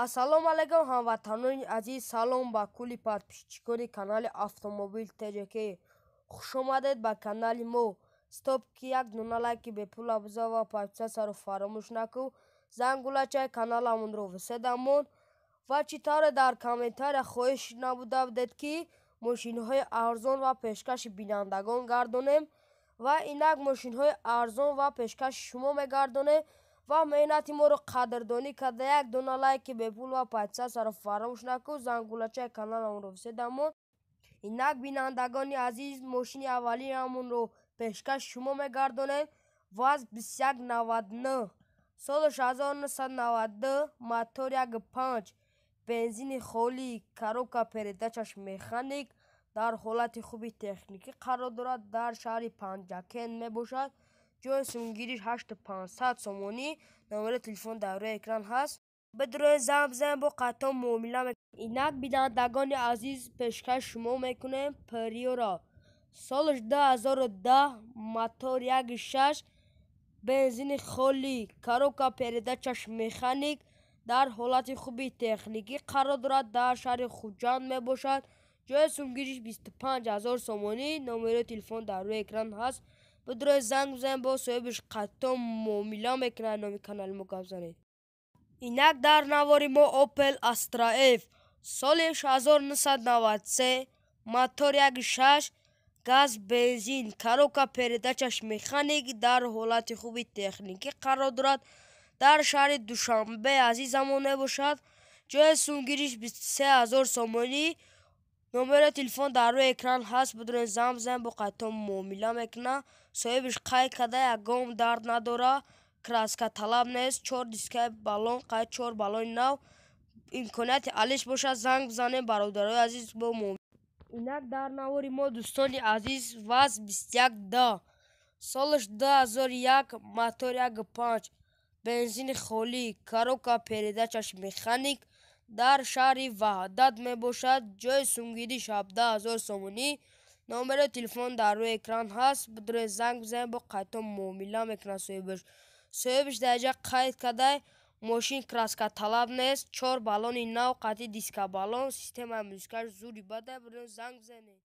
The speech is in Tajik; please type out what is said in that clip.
Ассалому алайкум, ҳамватанони азиз, салом ба кулли подписчикони канали Автомобил ТЖК. Хушомадед ба канали мо. Стоп, ки як дона лайки бепула бизор ва подписатьсяро фаромӯш накун. Зангулачаи каналамонро виседамон. Ва чӣ тавре дар комментария хоҳиш набуда будед, ки мошинҳои арзон ва пешкаши бинандагон гардонем, ва инак мошинҳои арзон ва пешкаши шумо мегардонем. Ва меҳнати моро қадрдонӣ карда, як дона лайки бепул ва подписатьсяро фаромӯш накун, зангулачаи каналамонро виседамон. Инак, бинандагони азиз, мошини аввалинамонро пешкаши шумо мегардонем. ВАЗ 2199, соли 1992, мотор 1,5, бензини холӣ, коробка передачаш механик, дар ҳолати хуби техникӣ қарор дорад, дар шаҳри Панҷакент мебошад. Ҷои сумгириш 8500 сомонӣ. Номери телефон дар рӯи экран ҳаст. Бидроен, занг бизанед, бо қатъон муомила. Инак, бинандагони азиз, пешкаш шумо мекунем Приора, солаш 2010, мотор 1,6, бензини холӣ, коробка передачаш механик, дар ҳолати хуби техникӣ қарор дорад, дар шаҳри Хуҷанд мебошад. Ҷои сумгириш 25 000 сомонӣ. Номерои телефон дар рӯи экран ҳаст. Бидроед, занг бизанед, бо соҳибаш қатъон муомила мекунад. Номи канали мо гап занед. Инак, дар навори мо Opel Astra F, соли 1993, мотор 1,6, газ, бензин, коробка передачаш механик, дар ҳолати хуби техникӣ қарор дорад, дар шаҳри Душанбе азизамон мебошад. Ҷои сумгириш 23 000 сомонӣ. Номери телефон дар рӯи экран ҳаст. Бидроед, занг бизанед, бо қатъон муомила мекунад. Соҳибаш қайд карда, ягон дард надорад, краска талаб нест, чор дискаи баллон, қайд, чор баллони нав. Имконияти алиш бошад, занг бизанем, бародарои азиз, бо Инак, дар навори мо, дӯстони азиз, ВАЗ 21 д, солаш 2001, мотор 1,5, бензини холӣ, коробка передачаш механик, дар шаҳри Ваҳдат мебошад. Ҷои сумгириш 17 000 сомонӣ. Номери телефон дар рӯи экран ҳаст. Бидроед, занг бизанед, бо қайтон муомила мекунад соҳибаш. Соҳибаш дар инҷа қайд карда, мошин краска талаб нест, чор баллони нав, қатъи диска баллон, системаи музикаш зури бада. Бидроед, занг бизанед.